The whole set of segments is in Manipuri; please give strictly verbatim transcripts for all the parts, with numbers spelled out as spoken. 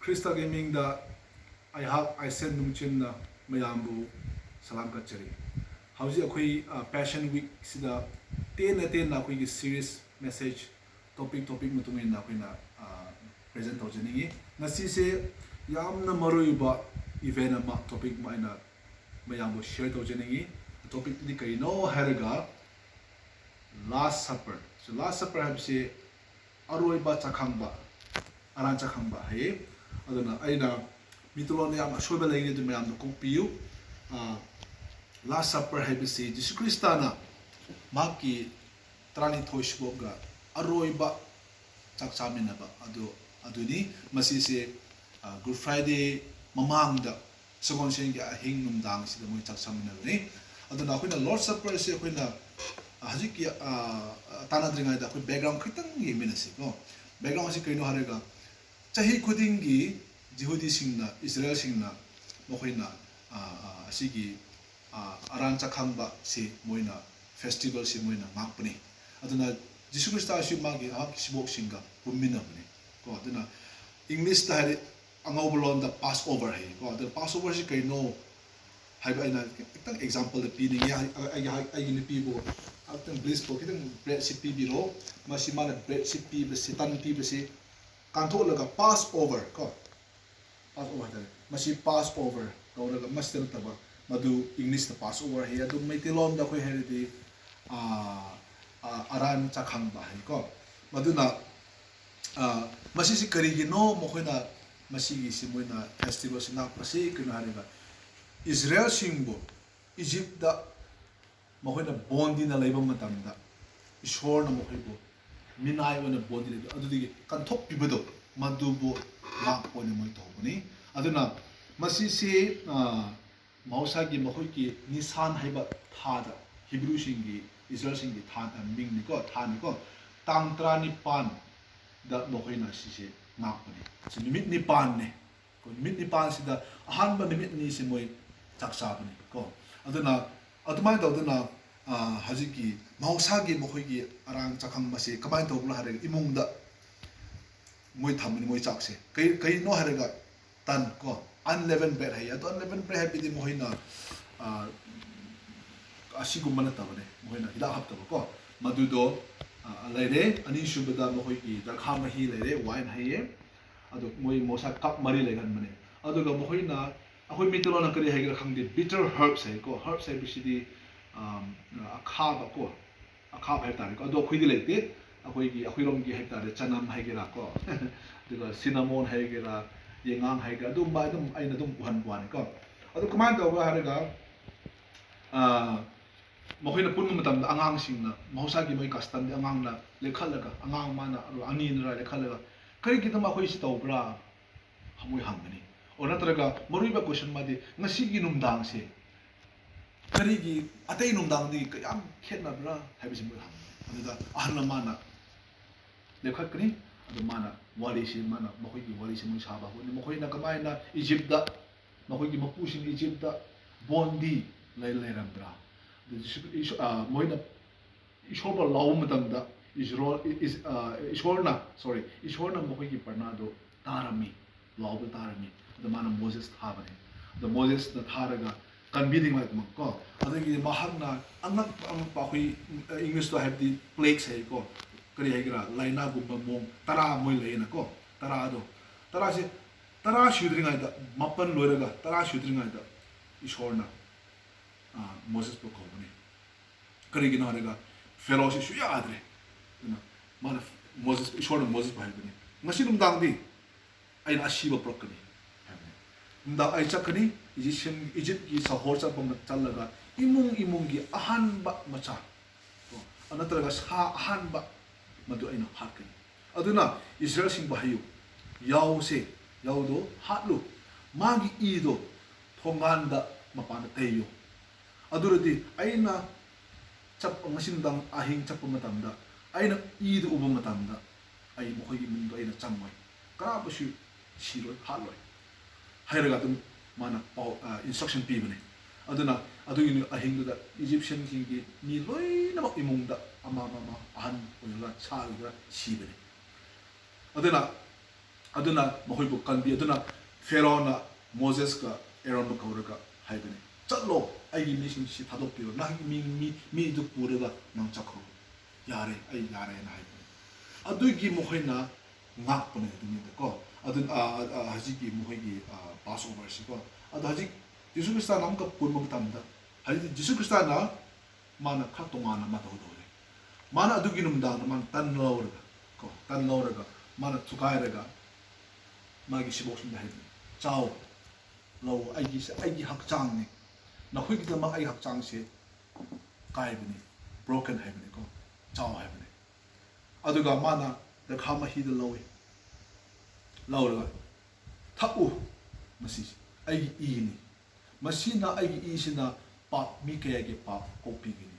ꯈ꯭ꯔꯤꯁꯇꯒꯤ ꯃꯤꯡꯗ ꯑꯩꯍꯥꯛ ꯑꯥꯏꯁꯦꯟ ꯅꯨꯡꯆꯤꯟꯅ ꯃꯌꯥꯝꯕꯨ ꯁꯂꯥꯝ ꯀꯠꯆꯔꯤ꯫ ꯍꯧꯖꯤꯛ ꯑꯩꯈꯣꯏ, ꯑ, Passion Week ꯁꯤꯗ ꯇꯦꯟꯅ ꯇꯦꯟꯅ ꯑꯩꯈꯣꯏꯒꯤ series message topic topic ꯃꯇꯨꯡ ꯏꯟꯅ ꯑꯩꯈꯣꯏꯅ, ꯑ, present ꯇꯧꯖꯅꯤꯡꯉꯤ꯫ ꯉꯁꯤꯁꯦ ꯌꯥꯝꯅ ꯃꯔꯨꯑꯣꯏꯕ event ꯑꯃ, topic ꯑꯃ ꯑꯩꯅ ꯃꯌꯥꯝꯕꯨ share ꯇꯧꯖꯅꯤꯡꯉꯤ꯫ Topic ꯇꯨꯗꯤ ꯀꯔꯤꯅꯣ ꯍꯥꯏꯔꯒ Last Supper꯫ So, Last Supper ꯍꯥꯏꯕꯁꯤ ꯑꯔꯣꯏꯕ ꯆꯥꯛꯈꯪꯕ, ꯑꯔꯥꯟ ꯆꯥꯛꯈꯪꯕ ꯍꯥꯏꯌꯦ꯫ ꯑꯗꯨꯅ ꯑꯩꯅ ꯃꯤꯇꯂꯣꯟꯗ ꯌꯥꯝ ꯑꯁꯣꯏꯕ ꯂꯩꯔꯦ, ꯑꯗꯨ ꯃꯌꯥꯝꯅ ꯀꯣꯛꯄꯤꯌꯨ꯫ ꯑ, Last Supper ꯍꯥꯏꯕꯁꯤ ꯖꯤꯁꯨ ꯈ꯭ꯔꯤꯁꯇꯅ ꯃꯍꯥꯛꯀꯤ ꯇꯔꯥꯅꯤꯊꯣꯏ ꯁꯨꯕꯒ ꯑꯔꯣꯏꯕ ꯆꯥꯛ ꯆꯥꯃꯤꯟꯅꯕ ꯑꯗꯨ, ꯑꯗꯨꯅꯤ꯫ ꯃꯁꯤꯁꯦ, ꯑ, Good Friday ꯃꯃꯥꯡꯗ ꯁꯒꯣꯜꯁꯦꯟꯒꯤ ꯑꯍꯤꯡ ꯅꯨꯡꯗꯥꯡꯁꯤꯗ ꯃꯣꯏ ꯆꯥꯛ ꯆꯥꯃꯤꯟꯅꯕꯅꯤ꯫ ꯑꯗꯨꯅ ꯑꯩꯈꯣꯏꯅ Lord Supper ꯁꯦ ꯑꯩꯈꯣꯏꯅ, ꯑ, ꯍꯧꯖꯤꯛꯀꯤ, ꯑ, ꯑ, ꯇꯥꯟꯅꯗ꯭ꯔꯤꯉꯩꯗ ꯑꯩꯈꯣꯏ background ꯈꯤꯇꯪ ꯌꯦꯡꯃꯤꯟꯅꯁꯤꯀꯣ꯫ Background ꯁꯤ ꯀꯩꯅꯣ ꯍꯥꯏꯔꯒ ꯆꯍꯤ ꯈꯨꯗꯤꯡꯒꯤ ꯖꯤꯍꯨꯗꯤꯁꯤꯡꯅ, ꯏꯁꯔꯥꯌꯦꯜꯁꯤꯡꯅ ꯃꯈꯣꯏꯅ, ꯑ, ꯑ, ꯑꯁꯤꯒꯤ, ꯑ, ꯑꯔꯥꯟ ꯆꯥꯛꯈꯪꯕꯁꯤ ꯃꯣꯏꯅ, festival ꯁꯤ ꯃꯣꯏꯅ ꯉꯥꯛꯄꯅꯤ꯫ ꯑꯗꯨꯅ ꯖꯤꯁꯨ ꯈ꯭ꯔꯤꯁꯇ ꯑꯁꯤ ꯃꯥꯒꯤ ꯃꯍꯥꯛꯀꯤ ꯁꯤꯕꯣꯛꯁꯤꯡꯒ ꯄꯨꯟꯃꯤꯟꯅꯕꯅꯤ ꯀꯣ꯫ ꯑꯗꯨꯅ English ꯇ ꯍꯥꯏꯔꯗꯤ ꯑꯉꯧꯕ ꯂꯣꯟꯗ Passover ꯍꯥꯏꯌꯦꯀꯣ꯫ ꯑꯗꯨ Passover ꯁꯤ ꯀꯩꯅꯣ ꯍꯥꯏꯕ ꯑꯩꯅ ꯈꯤꯇꯪ example ꯗ ꯄꯤꯅꯤꯡꯉꯤ꯫ ꯑꯩ, ꯑꯩꯒꯤ, ꯑꯩꯒꯤ ꯅꯨꯄꯤꯕꯨ ꯈꯤꯇꯪ, ꯕ꯭ꯂꯤꯁꯄꯨ ꯈꯤꯇꯪ bread ꯁꯤ ꯄꯤꯕꯤꯔꯣ꯫ ꯃꯁꯤ ꯃꯥꯅ bread ꯁꯤ ꯄꯤꯕꯁꯤ, ꯇꯟ ꯄꯤꯕꯁꯤ ꯀꯥꯟꯊꯣꯛꯂꯒ Passover ꯀꯣ, Passover ꯍꯥꯏꯇꯥꯔꯦ꯫ ꯃꯁꯤ Passover ꯀꯧꯔꯒ ꯃꯁꯤꯗ ꯅꯠꯇꯕ ꯃꯗꯨ English ꯇ Passover ꯍꯥꯏꯌꯦ꯫ ꯑꯗꯨ ꯃꯩꯇꯩꯂꯣꯟꯗ ꯑꯩꯈꯣꯏ ꯍꯥꯏꯔꯗꯤ, ꯑꯥ, ꯑꯥ, ꯑꯔꯥꯟ ꯆꯥꯛꯈꯪꯕ ꯍꯥꯏꯀꯣ꯫ ꯃꯗꯨꯅ, ꯑꯥ, ꯃꯁꯤꯁꯤ ꯀꯔꯤꯒꯤꯅꯣ ꯃꯈꯣꯏꯅ ꯃꯁꯤꯒꯤꯁꯤ ꯃꯣꯏꯅ festival ꯁꯤ ꯉꯥꯛꯄꯁꯤ? ꯀꯩꯅꯣ ꯍꯥꯏꯔꯒ ꯏꯁꯔꯥꯌꯦꯜꯁꯤꯡꯕꯨ ꯏꯖꯤꯞꯇ ꯃꯈꯣꯏꯅ ꯕꯣꯟꯗꯤꯅ ꯂꯩꯕ ꯃꯇꯝꯗ ꯏꯁꯣꯔꯅ ꯃꯈꯣꯏꯕꯨ ꯃꯤꯅꯥꯏ ꯑꯣꯏꯅ ꯕꯣꯟꯗꯤ ꯂꯩꯕ ꯑꯗꯨꯗꯒꯤ ꯀꯟꯊꯣꯛꯄꯤꯕꯗꯣ, ꯃꯗꯨꯕꯨ ꯉꯥꯛꯄ ꯑꯣꯏꯅ ꯃꯣꯏ ꯇꯧꯕꯅꯤ꯫ ꯑꯗꯨꯅ ꯃꯁꯤꯁꯤ, ꯑ, ꯃꯍꯧꯁꯥꯒꯤ ꯃꯈꯣꯏꯒꯤ ꯅꯤꯁꯥꯟ ꯍꯥꯏꯕ ꯊꯥꯗ, ꯍꯤꯕ꯭ꯔꯨꯁꯤꯡꯒꯤ, ꯏꯁꯔꯥꯌꯦꯜꯁꯤꯡꯒꯤ ꯊꯥ, ꯑ, ꯃꯤꯡꯅꯤꯀꯣ, ꯊꯥꯅꯤꯀꯣ, ꯇꯥꯡ ꯇꯔꯥꯅꯤꯄꯥꯟꯗ ꯃꯈꯣꯏꯅ ꯁꯤꯁꯦ ꯉꯥꯛꯄꯅꯤ꯫ ꯁꯤ ꯅꯨꯃꯤꯠ ꯅꯤꯄꯥꯟꯅꯦ꯫ ꯀꯣ, ꯅꯨꯃꯤꯠ ꯅꯤꯄꯥꯟꯁꯤꯗ ꯑꯍꯥꯟꯕ ꯅꯨꯃꯤꯠ ꯑꯅꯤꯁꯤ ꯃꯣꯏ ꯆꯥꯛ ꯆꯥꯕꯅꯤ ꯀꯣ꯫ ꯑꯗꯨꯅ ꯑꯗꯨꯃꯥꯏꯅ ꯇꯧꯗꯅ, ꯑ, ꯍꯧꯖꯤꯛꯀꯤ ꯃꯍꯧꯁꯥꯒꯤ ꯃꯈꯣꯏꯒꯤ ꯑꯔꯥꯡ ꯆꯥꯛꯈꯪꯕꯁꯤ ꯀꯃꯥꯏꯅ ꯇꯧꯕꯅꯣ ꯍꯥꯏꯔꯒ ꯏꯃꯨꯡꯗ ꯃꯣꯏ ꯊꯝꯕꯅꯤ, ꯃꯣꯏ ꯆꯥꯛꯁꯦ꯫ ꯀꯩ-, ꯀꯩꯅꯣ ꯍꯥꯏꯔꯒ, ꯇꯟ ꯀꯣ, unleavened bread ꯍꯥꯏꯌꯦ꯫ ꯑꯗꯣ unleavened bread ꯍꯥꯏꯕꯗꯤ ꯃꯈꯣꯏꯅ, ꯑ, ꯑꯁꯤꯒꯨꯝꯕ ꯅꯠꯇꯕꯅꯦ, ꯃꯈꯣꯏꯅ ꯍꯤꯗꯥꯛ ꯍꯥꯞꯇꯕ ꯀꯣ꯫ ꯃꯗꯨꯗꯣ, ꯑ, ꯂꯩꯔꯦ꯫ ꯑꯅꯤꯁꯨꯕꯗ ꯃꯈꯣꯏꯒꯤ ꯗꯔꯈꯥ ꯃꯍꯤ ꯂꯩꯔꯦ, wine ꯍꯥꯏꯌꯦ꯫ ꯑꯗꯣ ꯃꯣꯏ ꯃꯍꯧꯁꯥ cup ꯃꯔꯤ ꯂꯩꯒꯟꯕꯅꯦ꯫ ꯑꯗꯨꯒ ꯃꯈꯣꯏꯅ, ꯑꯩꯈꯣꯏ ꯃꯩꯇꯩꯂꯣꯟꯅ ꯀꯔꯤ ꯍꯥꯏꯒꯦꯔꯥ ꯈꯪꯗꯦ, bitter herbs ꯍꯥꯏꯀꯣ꯫ Herbs ꯍꯥꯏꯕꯁꯤꯗꯤ, ꯑꯝ, ꯑꯈꯥꯕ ꯀꯣ, ꯑꯈꯥꯕ ꯍꯥꯏꯕ ꯇꯥꯔꯦꯀꯣ꯫ ꯑꯗꯣ ꯑꯩꯈꯣꯏꯗꯤ ꯂꯩꯇꯦ꯫ ꯑꯩꯈꯣꯏꯒꯤ, ꯑꯩꯈꯣꯏꯔꯣꯝꯒꯤ ꯍꯥꯏꯕ ꯇꯥꯔꯦ, ꯆꯅꯝ ꯍꯥꯏꯒꯦꯔꯥ ꯀꯣ, ꯑꯗꯨꯒ cinnamon ꯍꯥꯏꯒꯦꯔꯥ, ꯌꯦꯉꯥꯡ ꯍꯥꯏꯒꯦꯔꯥ, ꯑꯗꯨꯝꯕ ꯑꯗꯨꯝ ꯑꯩꯅ ꯑꯗꯨꯝ ꯎꯍꯟꯕ ꯋꯥꯅꯤꯀꯣ꯫ ꯑꯗꯨ ꯀꯃꯥꯏꯅ ꯇꯧꯕ꯭ꯔꯥ ꯍꯥꯏꯔꯒ, ꯑ, ꯃꯈꯣꯏꯅ ꯄꯨꯟꯕ ꯃꯇꯝꯗ ꯑꯉꯥꯡꯁꯤꯡꯅ, ꯃꯍꯧꯁꯥꯒꯤ ꯃꯣꯏ customꯗꯤ ꯑꯉꯥꯡꯅ ꯂꯦꯞꯈꯠꯂꯒ, ꯑꯉꯥꯡ ꯑꯃꯅ ꯑꯅꯤꯅ ꯂꯦꯞꯈꯠꯂꯒ, "ꯀꯔꯤꯒꯤꯗꯃꯛ ꯑꯩꯈꯣꯏ ꯁꯤ ꯇꯧꯕ꯭ꯔꯥ?" ꯃꯣꯏ ꯍꯪꯒꯅꯤ꯫ ꯑꯣ, ꯅꯠꯇ꯭ꯔꯒ ꯃꯔꯨꯑꯣꯏꯕ question ꯑꯃꯗꯤ, "ꯉꯁꯤꯒꯤ ꯅꯨꯡꯗꯥꯡꯁꯦ ꯀꯔꯤꯒꯤ ꯑꯇꯩ ꯅꯨꯡꯗꯥꯡꯗꯒꯤ ꯀꯌꯥꯝ ꯈꯦꯠꯅꯕ꯭ꯔꯥ?" ꯍꯥꯏꯕꯁꯤ ꯃꯣꯏ ꯍꯪꯒꯅꯤ꯫ ꯑꯗꯨꯗ ꯑꯍꯜ ꯑꯃꯅ ꯂꯦꯞꯈꯠꯀꯅꯤ꯫ ꯑꯗꯨ ꯃꯥꯅ ꯋꯥꯔꯤꯁꯤ, ꯃꯥꯅ ꯃꯈꯣꯏꯒꯤ ꯋꯥꯔꯤꯁꯤ ꯃꯣꯏ ꯁꯥꯕ ꯍꯧꯔꯅꯤ꯫ ꯃꯈꯣꯏꯅ ꯀꯃꯥꯏꯅ ꯏꯖꯤꯞꯇ, ꯃꯈꯣꯏꯒꯤ ꯃꯄꯨꯁꯤꯡ ꯏꯖꯤꯞꯇ ꯕꯣꯟꯗꯤ ꯂꯩ-, ꯂꯩꯔꯝꯕ꯭ꯔꯥ? ꯑꯗꯨ ꯖꯤꯁꯨ-, ꯏꯁꯣ-, ꯑ, ꯃꯣꯏꯅ ꯏꯁꯣꯔꯕꯨ ꯂꯥꯎꯕ ꯃꯇꯝꯗ ꯏꯁꯣꯔ, ꯏꯁ-, ꯑ, ꯏꯁꯣꯔꯅ, sorry, ꯏꯁꯣꯔꯅ ꯃꯈꯣꯏꯒꯤ ꯄ꯭ꯔꯅꯥꯗꯣ ꯇꯥꯔꯝꯃꯤ, ꯂꯥꯎꯕ ꯇꯥꯔꯝꯃꯤ꯫ ꯑꯗ ꯃꯥꯅ ꯃꯣꯖꯦꯁ ꯊꯥꯕꯅꯦ꯫ ꯑꯗ ꯃꯣꯖꯦꯁꯅ ꯊꯥꯔꯒ ꯀꯟꯕꯤꯅꯤꯡꯉꯥꯏꯗꯃꯛ ꯀꯣ꯫ ꯑꯗꯒꯤ ꯃꯍꯥꯛꯅ ꯑꯉꯛꯄ, ꯑꯉꯛꯄ ꯑꯩꯈꯣꯏ, ꯑ, Englishꯇ ꯍꯥꯏꯕꯗꯤ plagues ꯍꯥꯏꯀꯣ, ꯀꯔꯤ ꯍꯥꯏꯒꯦꯔꯥ, ꯂꯥꯏꯅꯥꯒꯨꯝꯕ ꯃꯑꯣꯡ ꯇꯔꯥ ꯃꯣꯏ ꯂꯩꯌꯦꯅꯀꯣ, ꯇꯔꯥꯗꯣ, ꯇꯔꯥꯁꯦ, ꯇꯔꯥ ꯁꯨꯗ꯭ꯔꯤꯉꯩꯗ, ꯃꯥꯄꯟ ꯂꯣꯏꯔꯒ ꯇꯔꯥ ꯁꯨꯗ꯭ꯔꯤꯉꯩꯗ ꯏꯁꯣꯔꯅ, ꯑ, ꯃꯣꯖꯦꯁꯄꯨ ꯀꯧꯕꯅꯦ꯫ ꯀꯔꯤꯒꯤꯅꯣ ꯍꯥꯏꯔꯒ ꯐꯦꯔꯣꯁꯤ ꯁꯨꯌꯥ ꯌꯥꯗ꯭ꯔꯦ꯫ ꯑꯗꯨꯅ ꯃꯥꯅ ꯃꯣꯖꯦꯁ, ꯏꯁꯣꯔꯅ ꯃꯣꯖꯦꯁꯄꯨ ꯍꯥꯏꯕꯅꯤ, "ꯉꯁꯤ ꯅꯨꯡꯗꯥꯡꯗꯤ ꯑꯩꯅ ꯑꯁꯤꯕ ꯄꯨꯔꯛꯀꯅꯤ" ꯍꯥꯏꯕꯅꯤ꯫ "ꯅꯨꯡꯗꯥꯡ ꯑꯩ ꯆꯠꯀꯅꯤ, ꯏꯖꯤꯞꯁꯤꯌꯟ, ꯏꯖꯤꯞꯀꯤ ꯁꯍꯣꯔ ꯆꯠꯄ ꯑꯃ ꯆꯠꯂꯒ ꯏꯃꯨꯡ ꯏꯃꯨꯡꯒꯤ ꯑꯍꯥꯟꯕ ꯃꯆꯥ, ꯀꯣ, ꯅꯠꯇ꯭ꯔꯒ ꯁꯥ ꯑꯍꯥꯟꯕ ꯃꯗꯨ ꯑꯩꯅ ꯍꯥꯠꯀꯅꯤ꯫ ꯑꯗꯨꯅ ꯏꯁꯔꯥꯌꯦꯜꯁꯤꯡꯕꯨ ꯍꯥꯏꯌꯨ, ꯌꯥꯎꯁꯦ, ꯌꯥꯎꯗꯣ ꯍꯥꯠꯂꯨ, ꯃꯥꯒꯤ ꯏꯗꯣ ꯊꯣꯡꯒꯥꯟꯗ ꯃꯄꯥꯟꯗ ꯇꯩꯌꯨ꯫ ꯑꯗꯨꯔꯗꯤ ꯑꯩꯅ ꯆꯠꯄ, ꯉꯁꯤ ꯅꯨꯡꯗꯥꯡ ꯑꯍꯤꯡ ꯆꯠꯄ ꯃꯇꯝꯗ ꯑꯩꯅ ꯏꯗꯨ ꯎꯕ ꯃꯇꯝꯗ ꯑꯩ ꯃꯈꯣꯏꯒꯤ ꯏꯃꯨꯡꯗ ꯑꯩꯅ ꯆꯪꯉꯣꯏ, ꯀꯅꯥꯕꯨꯁꯨ ꯁꯤꯔꯣꯏ, ꯍꯥꯠꯂꯣꯏ" ꯍꯥꯏꯔꯒ ꯑꯗꯨꯝ ꯃꯥꯅ ꯄꯥꯎ, ꯑ, instruction ꯄꯤꯕꯅꯦ꯫ ꯑꯗꯨꯅ ꯑꯗꯨꯒꯤ ꯅꯨ-, ꯑꯍꯤꯡꯗꯨꯗ ꯏꯖꯤꯞꯁꯤꯌꯟꯁꯤꯡꯒꯤ ꯃꯤ ꯂꯣꯏꯅꯃꯛ ꯏꯃꯨꯡꯗ ꯑꯃ ꯑꯃ ꯑꯃ ꯑꯍꯟ ꯑꯣꯏꯒꯦꯔꯥ ꯁꯥ ꯑꯣꯏꯒꯦꯔꯥ ꯁꯤꯕꯅꯦ꯫ ꯑꯗꯨꯅ ꯑꯗꯨꯅ ꯃꯈꯣꯏꯕꯨ ꯀꯟꯕꯤ꯫ ꯑꯗꯨꯅ ꯐꯦꯔꯣꯅ ꯃꯣꯖꯦꯁꯀ ꯑꯦꯔꯣꯟꯕꯨ ꯀꯧꯔꯒ ꯍꯥꯏꯕꯅꯤ, "ꯆꯠꯂꯣ, ꯑꯩꯒꯤ ꯃꯤꯁꯤꯡꯁꯤ ꯊꯥꯗꯣꯛꯄꯤꯔꯣ, ꯅꯍꯥꯛꯀꯤ ꯃꯤ, ꯃꯤ, ꯃꯤꯗꯨ ꯄꯨꯔꯒ ꯅꯪ ꯆꯠꯈ꯭ꯔꯣ, ꯌꯥꯔꯦ, ꯑꯩ ꯌꯥꯔꯦꯅ" ꯍꯥꯏꯕꯅꯤ꯫ ꯑꯗꯨꯒꯤ ꯃꯈꯣꯏꯅ ꯉꯥꯛꯄꯅꯦ ꯑꯗꯨꯅꯤꯗꯀꯣ꯫ ꯑꯗꯨ, ꯑ, ꯑ, ꯍꯧꯖꯤꯛꯀꯤ ꯃꯈꯣꯏꯒꯤ, ꯑ, ꯄꯥꯁ ꯑꯣꯚꯔꯁꯤꯀꯣ꯫ ꯑꯗꯣ ꯍꯧꯖꯤꯛ ꯖꯤꯁꯨ ꯈ꯭ꯔꯤꯁꯇꯥꯅ ꯑꯃꯨꯛꯀ ꯄꯨꯟꯕ ꯃꯇꯝꯗ, ꯍꯧꯖꯤꯛꯇꯤ ꯖꯤꯁꯨ ꯈ꯭ꯔꯤꯁꯇꯥꯅ ꯃꯥꯅ ꯈꯔ ꯇꯣꯉꯥꯟꯅ ꯑꯃ ꯇꯧꯗꯧꯔꯦ꯫ ꯃꯥꯅ ꯑꯗꯨꯒꯤ ꯅꯨꯃꯤꯗꯥꯡꯗ ꯃꯥꯅ ꯇꯟ ꯂꯧꯔꯒ, ꯀꯣ, ꯇꯟ ꯂꯧꯔꯒ, ꯃꯥꯅ ꯊꯨꯒꯥꯏꯔꯒ, ꯃꯥꯒꯤ ꯁꯤꯕꯣꯛꯁꯤꯡꯗ ꯍꯥꯏꯕꯅꯤ, "ꯆꯥꯎ, ꯂꯧ, ꯑꯩꯒꯤꯁꯦ, ꯑꯩꯒꯤ ꯍꯛꯆꯥꯡꯅꯤ, ꯅꯈꯣꯏꯒꯤꯗꯃꯛ ꯑꯩ ꯍꯛꯆꯥꯡꯁꯦ ꯀꯥꯏꯕꯅꯤ, ꯕ꯭ꯔꯣꯀꯟ ꯍꯥꯏꯕꯅꯤꯀꯣ, ꯆꯥꯎ" ꯍꯥꯏꯕꯅꯤ꯫ ꯑꯗꯨꯒ ꯃꯥꯅ ꯗ꯭ꯔꯈꯥ ꯃꯍꯤꯗ ꯂꯧꯏ, ꯂꯧꯔꯒ, "ꯊꯛꯎ, ꯃꯁꯤ ꯑꯩꯒꯤ ꯏꯅꯤ, ꯃꯁꯤꯅ, ꯑꯩꯒꯤ ꯏꯁꯤꯅ ꯄꯥꯞ, ꯃꯤ ꯀꯌꯥꯒꯤ ꯄꯥꯞ ꯀꯣꯛꯄꯤꯒꯅꯤ꯫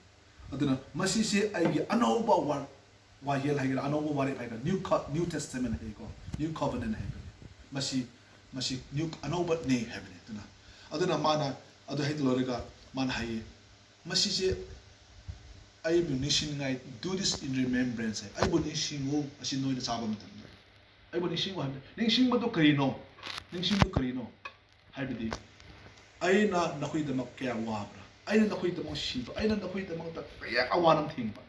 ꯑꯗꯨꯅ ꯃꯁꯤꯁꯦ ꯑꯩꯒꯤ ꯑꯅꯧꯕ ꯋꯥ-, ꯋꯥꯌꯦꯜ ꯍꯥꯏꯒꯦꯔꯥ, ꯑꯅꯧꯕ ꯋꯥꯔꯦꯞ ꯍꯥꯏꯒꯦꯔꯥ, New Co-, New Testament ꯍꯥꯏꯀꯣ, New Covenant ꯍꯥꯏꯕꯅꯤ꯫ ꯃꯁꯤ, ꯃꯁꯤ new, ꯑꯅꯧꯕꯅꯦ" ꯍꯥꯏꯕꯅꯤ꯫ ꯑꯗꯨꯅ, ꯑꯗꯨꯅ ꯃꯥꯅ ꯑꯗꯨ ꯍꯦꯛ ꯂꯣꯏꯔꯒ ꯃꯥꯅ ꯍꯥꯏꯌꯦ, "ꯃꯁꯤꯁꯦ ꯑꯩꯕꯨ ꯅꯤꯡꯁꯤꯡꯅꯤꯡꯉꯥꯏ, do this in remembrance" ꯍꯥꯏ꯫ "ꯑꯩꯕꯨ ꯅꯤꯡꯁꯤꯡꯉꯨ, ꯑꯁꯤ ꯅꯣꯏꯅ ꯆꯥꯕ ꯃꯇꯝꯗ꯫ ꯑꯩꯕꯨ ꯅꯤꯡꯁꯤꯡꯉꯨ" ꯍꯥꯏꯕꯅꯤ꯫ ꯅꯤꯡꯁꯤꯡꯕꯗꯨ ꯀꯔꯤꯅꯣ? ꯅꯤꯡꯁꯤꯡꯕꯗꯨ ꯀꯔꯤꯅꯣ? ꯍꯥꯏꯕꯗꯤ, "ꯑꯩꯅ ꯅꯈꯣꯏꯒꯤꯗꯃꯛ ꯀꯌꯥ ꯋꯥꯕ꯭ꯔꯥ? ꯑꯩꯅ ꯅꯈꯣꯏꯒꯤꯗꯃꯛ ꯁꯤꯕ, ꯑꯩꯅ ꯅꯈꯣꯏꯒꯤꯗꯃꯛꯇ ꯀꯌꯥ ꯑꯋꯥꯅ ꯊꯦꯡꯕ,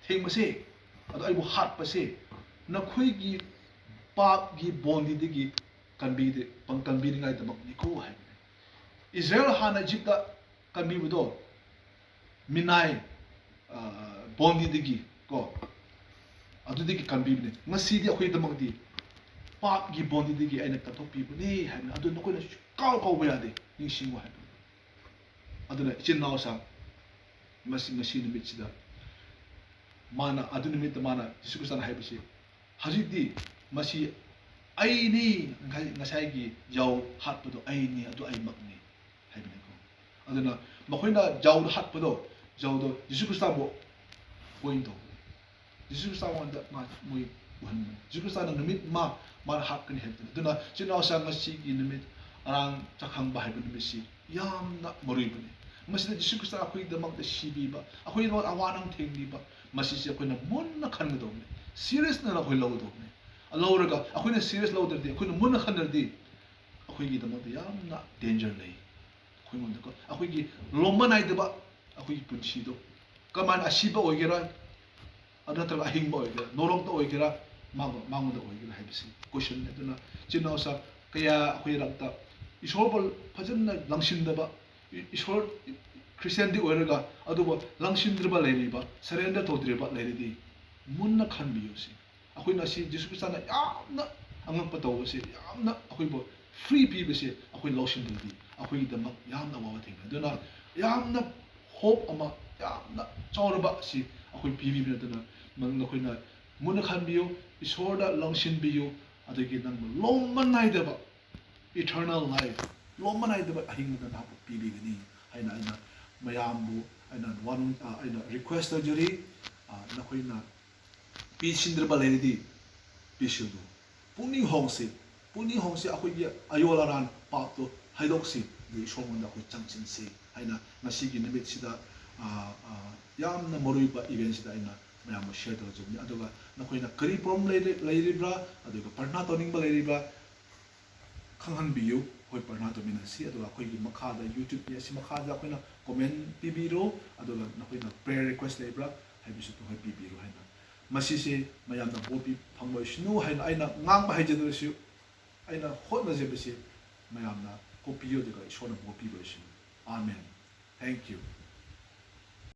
ꯊꯦꯡꯕꯁꯦ, ꯑꯗꯣ ꯑꯩꯕꯨ ꯍꯥꯠꯄꯁꯦ, ꯅꯈꯣꯏꯒꯤ ꯄꯥꯞꯀꯤ ꯕꯣꯟꯗꯤꯗꯒꯤ ꯀꯟꯕꯤꯗꯦ-, ꯄꯪ-, ꯀꯟꯕꯤꯅꯤꯡꯉꯥꯏꯗꯃꯛꯅꯤꯀꯣ" ꯍꯥꯏꯕꯅꯦ꯫ ꯏꯁꯔꯥꯌꯦꯜ ꯍꯥꯟꯅ ꯏꯖꯤꯞꯇ ꯀꯟꯕꯤꯕꯗꯣ, ꯃꯤꯅꯥꯏ, ꯑ, ꯕꯣꯟꯗꯤꯗꯒꯤ ꯀꯣ, ꯑꯗꯨꯗꯒꯤ ꯀꯟꯕꯤꯕꯅꯦ꯫ ꯉꯁꯤꯗꯤ ꯑꯩꯈꯣꯏꯒꯤꯗꯃꯛꯇꯤ ꯄꯥꯞꯀꯤ ꯕꯣꯟꯗꯤꯗꯒꯤ ꯑꯩꯅ ꯀꯟꯊꯣꯛꯄꯤꯕꯅꯦ ꯍꯥꯏꯕꯅꯦ꯫ ꯑꯗꯨ ꯅꯈꯣꯏꯅ ꯁꯨꯡꯀꯥꯎ ꯀꯥꯎꯕ ꯌꯥꯗꯦ, ꯅꯤꯡꯁꯤꯡꯉꯨ ꯍꯥꯏꯕꯅꯦ꯫ ꯑꯗꯨꯅ ꯏꯆꯤꯟ ꯏꯅꯥꯎꯁꯥ, ꯃꯁꯤ, ꯉꯁꯤ ꯅꯨꯃꯤꯠꯁꯤꯗ ꯃꯥꯅ, ꯑꯗꯨ ꯅꯨꯃꯤꯠꯇ ꯃꯥꯅ, ꯖꯤꯁꯨ ꯈ꯭ꯔꯤꯁꯇꯅ ꯍꯥꯏꯕꯁꯤ, ꯍꯧꯖꯤꯛꯇꯤ ꯃꯁꯤ ꯑꯩꯅꯤ, ꯉꯁꯥꯏ-, ꯉꯁꯥꯏꯒꯤ ꯌꯥꯎ ꯍꯥꯠꯄꯗꯣ ꯑꯩꯅꯤ, ꯑꯗꯨ ꯑꯩꯃꯛꯅꯤ ꯍꯥꯏꯕꯅꯤꯀꯣ꯫ ꯑꯗꯨꯅ ꯃꯈꯣꯏꯅ ꯌꯥꯎꯗ ꯍꯥꯠꯄꯗꯣ, ꯌꯥꯎꯗꯣ ꯖꯤꯁꯨ ꯈ꯭ꯔꯤꯁꯇꯕꯨ ꯄꯣꯏꯟ ꯇꯧꯕꯅꯤ꯫ ꯖꯤꯁꯨ ꯈ꯭ꯔꯤꯁꯇ ꯃꯉꯣꯟꯗ ꯃꯥ, ꯃꯣꯏ ꯎꯍꯟꯕꯅꯤ꯫ ꯖꯤꯁꯨ ꯈ꯭ꯔꯤꯁꯇꯅ ꯅꯨꯃꯤꯠ ꯑꯃ ꯃꯥꯅ ꯍꯥꯠꯀꯅꯤ ꯍꯥꯏꯕꯗꯨꯅꯤ꯫ ꯑꯗꯨꯅ ꯏꯆꯤꯟ ꯏꯅꯥꯎꯁꯥ, ꯉꯁꯤꯒꯤ ꯅꯨꯃꯤꯠ ꯑꯔꯥꯡ ꯆꯥꯛꯈꯪꯕ ꯍꯥꯏꯕ ꯅꯨꯃꯤꯠꯁꯤ ꯌꯥꯝꯅ ꯃꯔꯨ ꯑꯣꯏꯕꯅꯤ꯫ ꯃꯁꯤꯗ ꯖꯤꯁꯨ ꯈ꯭ꯔꯤꯁꯇ ꯑꯩꯈꯣꯏꯒꯤꯗꯃꯛꯇ ꯁꯤꯕꯤꯕ, ꯑꯩꯈꯣꯏꯒꯤꯗꯃꯛ ꯑꯋꯥ ꯑꯅꯪ ꯊꯦꯡꯕꯤꯕ, ꯃꯁꯤꯁꯦ ꯑꯩꯈꯣꯏꯅ ꯃꯨꯟꯅ ꯈꯟꯒꯗꯧꯕꯅꯤ, ꯁꯤꯔꯤꯌꯁ ꯑꯣꯏꯅ ꯑꯩꯈꯣꯏ ꯂꯧꯒꯗꯧꯕꯅꯤ꯫ ꯂꯧꯔꯒ ꯑꯩꯈꯣꯏꯅ serious ꯂꯧꯗ꯭ꯔꯗꯤ, ꯑꯩꯈꯣꯏꯅ ꯃꯨꯟꯅ ꯈꯟꯗ꯭ꯔꯗꯤ, ꯑꯩꯈꯣꯏꯒꯤꯗꯃꯛꯇ ꯌꯥꯝꯅ danger ꯂꯩ꯫ ꯑꯩꯈꯣꯏꯉꯣꯟꯗꯀꯣ, ꯑꯩꯈꯣꯏꯒꯤ ꯂꯣꯝꯕ ꯅꯥꯏꯗꯕ ꯑꯩꯈꯣꯏꯒꯤ ꯄꯨꯟꯁꯤꯗꯣ ꯀꯃꯥꯏꯅ, ꯑꯁꯤꯕ ꯑꯣꯏꯒꯦꯔꯥ, ꯑꯗꯨ ꯅꯠꯇ꯭ꯔꯒ ꯑꯍꯤꯡꯕ ꯑꯣꯏꯒꯦꯔꯥ, ꯅꯣꯔꯣꯛꯇ ꯑꯣꯏꯒꯦꯔꯥ, ꯃꯥꯡꯕ-, ꯃꯥꯡꯕꯗ ꯑꯣꯏꯒꯦꯔꯥ ꯍꯥꯏꯕꯁꯤ question ꯅꯤ꯫ ꯑꯗꯨꯅ ꯏꯆꯤꯟ ꯏꯅꯥꯎꯁꯥ ꯀꯌꯥ ꯑꯩꯈꯣꯏ ꯔꯛꯇ ꯏꯁꯣꯔꯕꯨ ꯐꯖꯅ ꯂꯪꯁꯤꯟꯗꯕ, ꯏ-, ꯏꯁꯣꯔ, Christian ꯗꯤ ꯑꯣꯏꯔꯒ ꯑꯗꯨꯕꯨ ꯂꯪꯁꯤꯟꯗ꯭ꯔꯤꯕ ꯂꯩꯔꯤꯕ, surrender ꯇꯧꯗ꯭ꯔꯤꯕ ꯂꯩꯔꯗꯤ ꯃꯨꯟꯅ ꯈꯟꯕꯤꯌꯨ ꯁꯤ꯫ ꯑꯩꯈꯣꯏꯅ ꯑꯁꯤ ꯖꯤꯁꯨ ꯈ꯭ꯔꯤꯁꯇꯅ ꯌꯥꯝꯅ ꯑꯉꯛꯄ ꯇꯧꯕꯁꯦ, ꯌꯥꯝꯅ ꯑꯩꯈꯣꯏꯕꯨ free ꯄꯤꯕꯁꯦ ꯑꯩꯈꯣꯏ ꯂꯧꯁꯤꯟꯗ꯭ꯔꯗꯤ ꯑꯩꯈꯣꯏꯒꯤꯗꯃꯛ ꯌꯥꯝꯅ ꯑꯋꯥꯕ ꯊꯦꯡꯅꯩ꯫ ꯑꯗꯨꯅ ꯌꯥꯝꯅ hope ꯑꯃ, ꯌꯥꯝꯅ ꯆꯥꯎꯔꯕ ꯑꯁꯤ ꯑꯩꯈꯣꯏ ꯄꯤꯕꯤꯕꯅꯤ꯫ ꯑꯗꯨꯅ ꯅꯪ, ꯅꯈꯣꯏꯅ ꯃꯨꯟꯅ ꯈꯟꯕꯤꯌꯨ, ꯏꯁꯣꯔꯗ ꯂꯪꯁꯤꯟꯕꯤꯌꯨ, ꯑꯗꯒꯤ ꯅꯪꯕꯨ ꯂꯣꯝꯕ ꯅꯥꯏꯗꯕ eternal life, ꯂꯣꯝꯕ ꯅꯥꯏꯗꯕ ꯑꯍꯤꯡꯕꯗ ꯅꯍꯥꯛꯄꯨ ꯄꯤꯕꯤꯒꯅꯤ ꯍꯥꯏꯅ ꯑꯩꯅ ꯃꯌꯥꯝꯕꯨ ꯑꯩꯅ ꯋꯥꯅꯣꯝ-, ꯑ, ꯑꯩꯅ request ꯇꯧꯖꯔꯤ꯫ ꯑ, ꯅꯈꯣꯏꯅ ꯄꯤꯁꯤꯟꯗ꯭ꯔꯕ ꯂꯩꯔꯗꯤ ꯄꯤꯁꯤꯜꯂꯨ꯫ ꯄꯨꯛꯅꯤꯡ ꯍꯣꯡꯁꯤ, ꯄꯨꯛꯅꯤꯡ ꯍꯣꯡꯁꯤ, ꯑꯩꯈꯣꯏꯒꯤ ꯑꯌꯣꯜ ꯑꯔꯥꯟ ꯄꯥꯞꯇꯣ ꯍꯥꯏꯗꯣꯛꯁꯤ, ꯑꯗꯨ ꯏꯁꯣꯔꯉꯣꯟꯗ ꯑꯩꯈꯣꯏ ꯆꯪꯁꯤꯟꯁꯤ ꯍꯥꯏꯅ ꯉꯁꯤꯒꯤ ꯅꯨꯃꯤꯠꯁꯤꯗ, ꯑ, ꯑ, ꯌꯥꯝꯅ ꯃꯔꯨꯑꯣꯏꯕ event ꯁꯤꯗ ꯑꯩꯅ ꯃꯌꯥꯝꯕꯨ share ꯇꯧꯖꯕꯅꯤ꯫ ꯑꯗꯨꯒ ꯅꯈꯣꯏꯅ ꯀꯔꯤ problem ꯂꯩꯔꯤ-, ꯂꯩꯔꯤꯕ꯭ꯔꯥ, ꯑꯗꯨꯒ ꯄ꯭ꯔꯊꯅꯥ ꯇꯧꯅꯤꯡꯕ ꯂꯩꯔꯤꯕ꯭ꯔꯥ, ꯈꯪꯍꯟꯕꯤꯌꯨ꯫ ꯑꯩꯈꯣꯏ ꯄ꯭ꯔꯊꯅꯥ ꯇꯧꯃꯤꯟꯅꯁꯤ꯫ ꯑꯗꯨꯒ ꯑꯩꯈꯣꯏꯒꯤ ꯃꯈꯥꯗ, YouTube ꯀꯤ ꯑꯁꯤ ꯃꯈꯥꯗ ꯑꯩꯈꯣꯏꯅ comment ꯄꯤꯕꯤꯔꯣ꯫ ꯑꯗꯨꯒ ꯅꯈꯣꯏꯅ prayer request ꯂꯩꯕ꯭ꯔꯥ ꯍꯥꯏꯕꯁꯨ ꯑꯩꯈꯣꯏ ꯄꯤꯕꯤꯔꯣ ꯍꯥꯏꯅ꯫ ꯃꯁꯤꯁꯦ ꯃꯌꯥꯝꯅ ꯕꯣꯔ ꯄꯤ-, ꯐꯪꯕ ꯑꯣꯏꯁꯅꯨ ꯍꯥꯏꯅ ꯑꯩꯅ ꯉꯥꯡꯕ ꯍꯩꯖꯗ꯭ꯔꯁꯨ, ꯑꯩꯅ ꯍꯣꯠꯅꯖꯕꯁꯦ ꯃꯌꯥꯝꯅ ꯀꯣꯛꯄꯤꯌꯨ, ꯑꯗꯨꯒ ꯏꯁꯣꯔꯅ ꯕꯣꯔ ꯄꯤꯕ ꯑꯣꯏꯁꯅꯨ꯫ Amen. Thank you.